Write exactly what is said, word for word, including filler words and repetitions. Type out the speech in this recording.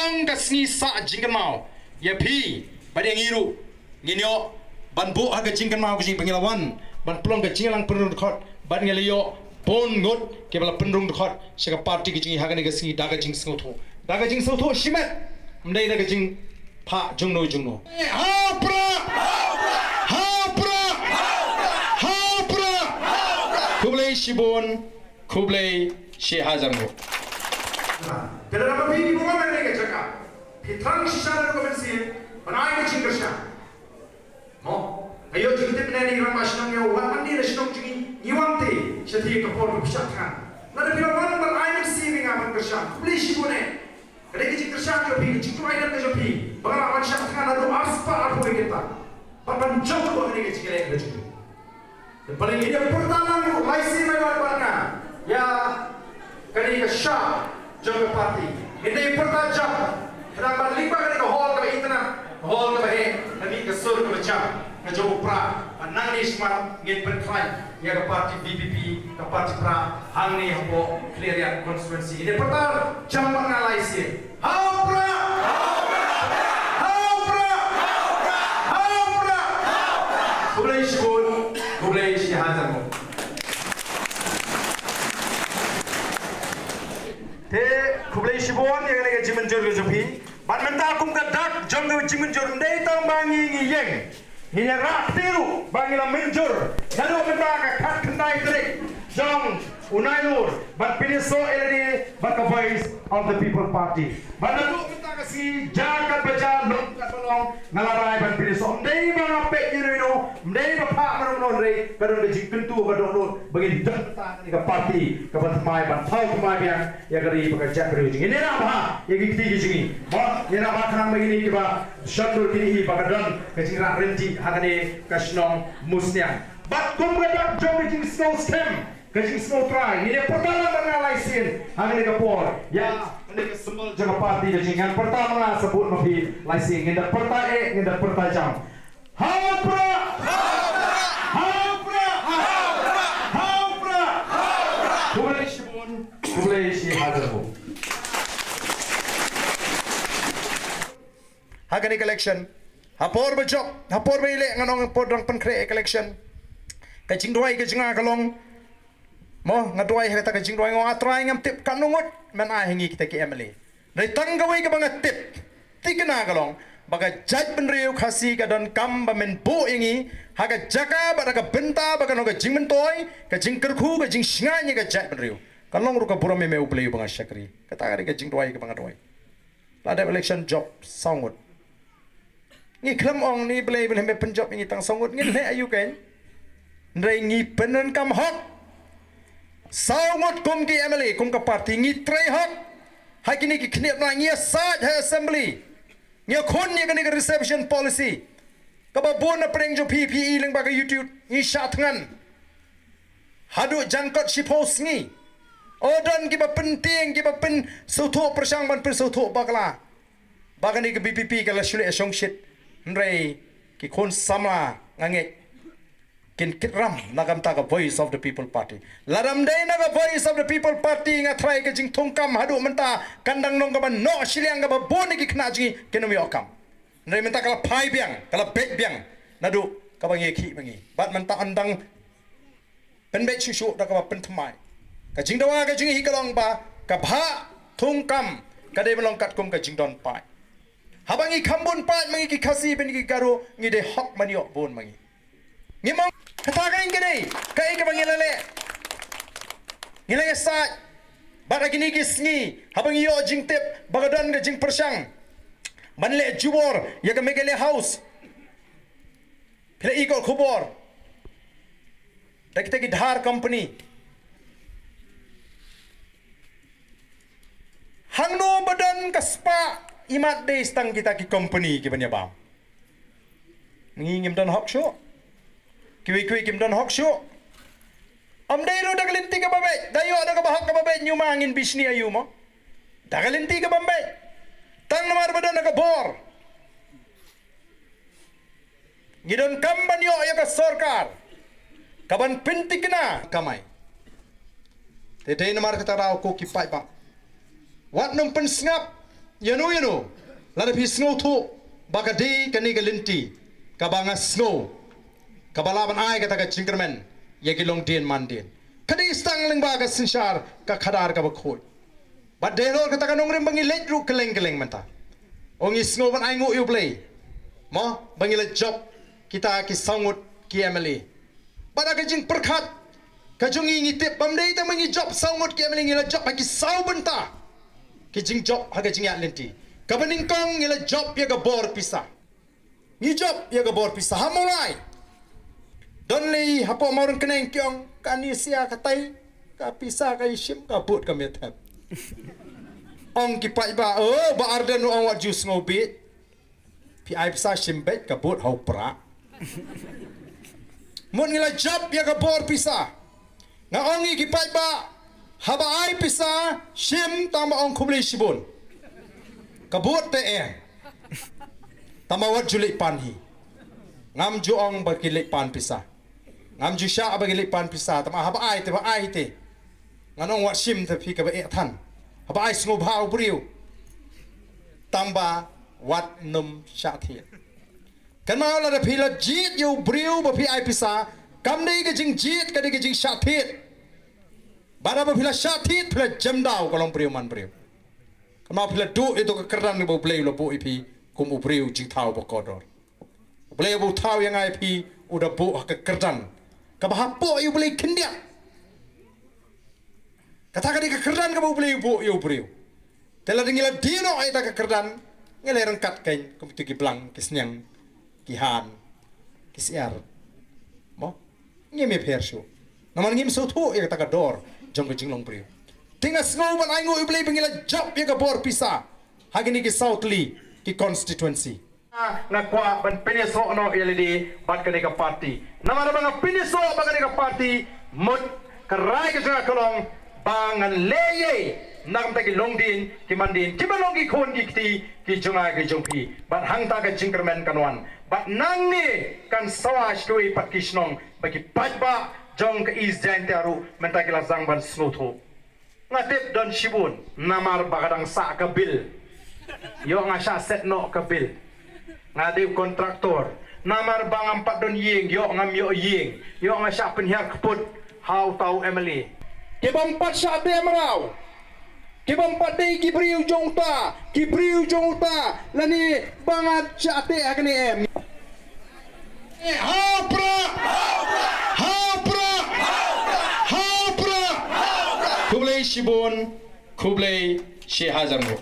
Ong ka sngi sah jingkynmaw ïa phi bad ïa ngi ruh, ngin ïoh ban buh ha ka jingkynmaw ka jingpynlong ban pynlong ka jingïalang pynrung dkhot bad ngi la ïoh bun ngut kiba la pynrung dkhot sha ka party ka jong ngi ha kane ka sngi da ka jingsngewthuh, da ka jingsngewthuh shimet, ym dei da ka jingphah jongno jongno. Ha u Prah! Ha u Prah! Ha u Prah! Khublei shibun. Khublei shihajar nguh. Te lada ma phi ki bun ha kane ka jaka, phi thrang shisha na ka mynsiem ban ai ka jingkyrshan. Mo, nga ïoh jingtip na i rangbah shnong ïa u, wat man ne na shnong jong ngi, ngi wan te sha te ka por ka pisa thngan. Lada phi la wan ban ai mynsiem ïa nga ban kyrshan, khublei shibun eh. Ka dei ka jingkyrshan jong phi, ka jingduwai ka jong phi ba nga lah ban shah thngan haduh arspah arphew wei kynta. Ban ban jop ïa kane ka jingïaleh ka jong phi. Te balei ngin ïa pyrta lang ruh lai sien, mai wat bad nga ïa kane ka shap jong ka party. Ngin ïa pyrta jam, khnang ban lyngba kane ka hall kaba itynnad, ka hall kaba heh, ka mih ka sur kaba jam ka jong u Prah. Bad nangne shakhmat ngin pynkhlaiñ ïa ka party V P P, ka party Prah hangne hapoh Khliehriat constituency. Ngin ïa pyrta jam bad nga lai sien. Ha u Prah! Ha u Prah! Ha u Prah! Khublei shibun, khublei shihajar nguh. Te khublei shibun ïa kane ka jingmynjur ka jong phi. Bad mynta kum ka dak jong ka jingmynjur, ym dei tang ba ngi ngi ïeng. Ngin ïa rah kti ruh ba ngi la mynjur naduh mynta ka khatkhyndai tarik jong u Nailur ban pynïasoh ïa lade bad ka Voice of the People Party. Bad naduh mynta ka sngi, jia katba jia, long katba long, nga la rai ban pynïasoh. Ym dei ba nga peit ïano ïano, ym dei ba phah mano mano, hynrei ka don ka jingkyntu ba dohnud ba ngin don mynta kane ka party kaban thymmai, ban thaw thymmai biang ïa ka ri bad ka jaitbynriew jong ngi. Ngin ïarap bha ïa ki kti ki jong ngi. Bad ngin ïarap bha khnang ba kine kiba shon dur kine hi ba ka don ka jingrah ryntih ha kane ka shnong Musniang. Bad kum ka dak jong ka jingsngew skhem, ka jingsngew trai, ngin ïa pyrta lang bad nga lai sien ha kane ka por ïa kane ka symbol jong ka party ka jong ngi. Ngan pyrta ma nga, sa bud ma phi lai sien. Ngin da pyrta eh, ngin da pyrta jam. Ha u Prah! Ha u Prah! Ha u Prah! Khublei shibun, khublei shihajar nguh. Ha kane ka election, ha por ba jop, ha por ba ïaleh, ngan ong por dang pynkhreh ka election, ka jingduwai ka jong nga ka long, mo, nga duwai ha kata ka jingduwai, nga ong, A Trai, ngam tip katno ngut men ai ha ngi kita ki M L A. Hynrei tang kawei kaba nga tip thikna ka long ba ka jaitbynriew Khasi ka donkam ba men buh ïa ngi ha ka jaka bad ha ka bynta ba kan long ka jingmyntoi, ka jingkyrkhu, ka jingshngaiñ ïa ka jaitbynriew. Kan long ruh ka burom ïa me U Blei uba nga shakri. Kata ka dei ka jingduwai kaba nga duwai. La dep election jop saw ngut. Ngi khlem ong, ni Blei, Blei me pynjop ïa ngi tang saw ngut, ngin leh aïu kein? Hynrei ngi pyndonkam hok. Saw ngut kum ki M L A, kum ka party, ngi trei hok ha kine ki khyndiat bnai, ngi ïasaid ha assembly. Ngi ïakhun ïa kane ka reservation policy kaba bun na pdeng jong phi, phi i lyngba ka YouTube, ngi shah thngan haduh jangkot shiphew sngi. O, don kiba pyntieng, kiba pynsngewthuh pyrshang ban pynsngewthuh bakla ba kane ka V P P ka la shu leh shongshit. Hynrei ki khun samla, nga ngeit kin kit ram na ka bynta ka Voice of the People Party. Lada ym dei na ka Voice of the People Party, nga tharai ka jingthungkam haduh mynta kan dang long kaba noh shiliang, kaba bun na ki khynnah jong ngi kin ym ïoh kam. Hynrei mynta ka la phai biang, ka la beit biang naduh kaba ngi ïakhih ma ngi. Bad mynta yn dang pynbeit shuh shuh da kaba pynthymmai. Ka jingdawa ka jong ngi hi ka long ba ka bhah thungkam ka dei ban long katkum ka jingdon paid. Haba ngi kham bun paid ma ngi ki Khasi bad ki Garo, ngi dei hok ban ïoh bun ma ngi. Ngim ong kata ka ïing ka dei kaei kaba ngi la leh. Ngi la ïasaid bad ha kine ki sngi haba ngi ïoh jingtip ba ka don ka jingpyrshang ban leh jubor ïa ka Meghalaya House. Phi la i ko khubor da kita ki Dhar company. Hangno ba don ka spah imat dei tang kita ki company kiban ïa bam. Ngi ngim don hok shuh. Kiwei kiwei kim don hok shuh. Ym dei ruh da ka lynti kaba beit, da ïoh da kaba hok kaba beit, ngi ma ngin bishni aïu mo? Da ka lynti kaba beit. Tang namar ba don ka bor. Ngi donkam ban ïoh ïa ka sorkar kaban pynthikna kamai. Te dei namar kata ruh ko ki paidbah, wat nym pynsngap Ïano ïano, lada phi sngewthuh ba ka dei kane ka lynti kaba nga sngew kaba lah ban ai kata ka jingkyrmen ïa ki longdien mandien, ka dei tang lyngba ka synshar ka khadar kaba khuid. Bad dei halor kata ka nongrim ba ngi leit ruh kylleng kylleng mynta. Ong ngi sngew ban ainguh ïa U Blei, mo, ba ngi la jop kita ki saw ngut ki M L A. Bad ha ka jingpyrkhat ka jong ngi, ngi tip bym dei tang ba ngi jop saw ngut ki M L A, ngi la jop ha ki saw bynta ki jingjop ha ka jingïaid lynti. Kaba nyngkong ngi la jop ïa ka bor pisa. Ngi jop ïa ka bor pisa ha Mawlai. Don lei hapoh Mawryngkneng ki ong, kane sia katai, ka pisa ka ïashim, ka bud ka methep. Ong ki paidbah, oh, Bah Ardent u ong wat ju sngewbit. Phi ai pisa shim beit ka bud ha u prah. Mut ngi la jop ïa ka bor pisa. Nga ong ïa ki paidbah, haba ai pisa shim tang ba ong khublei shibun. Ka bud te eh. Tang ba wat ju leit pan hi. Ngam ju ong ba ki leit pan pisa. Ngam ju shah ba ki leit pan pisa, tang ba haba ai te, ba ai te. Ngan ong wat shim te phi kaba eh than. Haba ai sngewbha u briew. Tang ba wat nym shah thied. Kynmaw lada phi la jied ïa u briew ba phi ai pisa, kam dei ka jingjied, ka dei ka jingshah thied. Bad haba phi la shah thied phi la jem daw ka long briew man briew. Kynmaw phi la duh ïa to ka kyrdan kaba U Blei u la buh ïa phi kum u briew jingthaw ba kordor. U Blei uba u thaw ïa nga ïa phi u da buh ha ka kyrdan kaba hapoh ïa U Blei khyndiat. Kata ka dei ka kyrdan kaba U Blei u buh ïa u briew. Te lada ngi la die noh ïa kata ka kyrdan, ngi la ryngkat kein kum kito ki blang, ki sniang, ki han, ki syiar. Mo? Ngim ïapher shuh. Namar ngim sngewthuh ïa kata ka dor jong ka jinglong briew. Te nga sngew ban ainguh ïa U Blei ba ngi la jop ïa ka bor pisa ha kine ki saw tylli ki constituency. Nga kwah ban pynïasoh noh ïa lade bad kane ka party. Namar ba nga pynïasoh bad kane ka party, mut ka rai ka jong nga ka long ba ngan leh ei ei na ka bynta ki longdien ki mandien kiba long ki khun ki kti ki jong nga ki jong phi. Bad hangta ka jingkyrmen kan wan. Bad nangne kan sawa sha kiwei pat ki shnong ba ki paidbah jong ka East Jaintia ruh mynta ki la sdang ban sngewthuh. Nga tip don shibun namar ba ka dang sah ka bill. Ïoh nga shah set noh ka bill. Nga dei u kontraktor. Namar ba ngam pat don ïing, ïoh ngam ïoh ïing. Ïoh nga shah pynhiar kput ha uta u M L A. Ki bym pat shah teh mraw. Ki bym pat dei ki briew jong uta, ki briew jong uta lane ba nga shah teh ha kane em. Ha u prah! Ha u prah! Ha u prah! Khublei shibun, khublei shihajar nguh.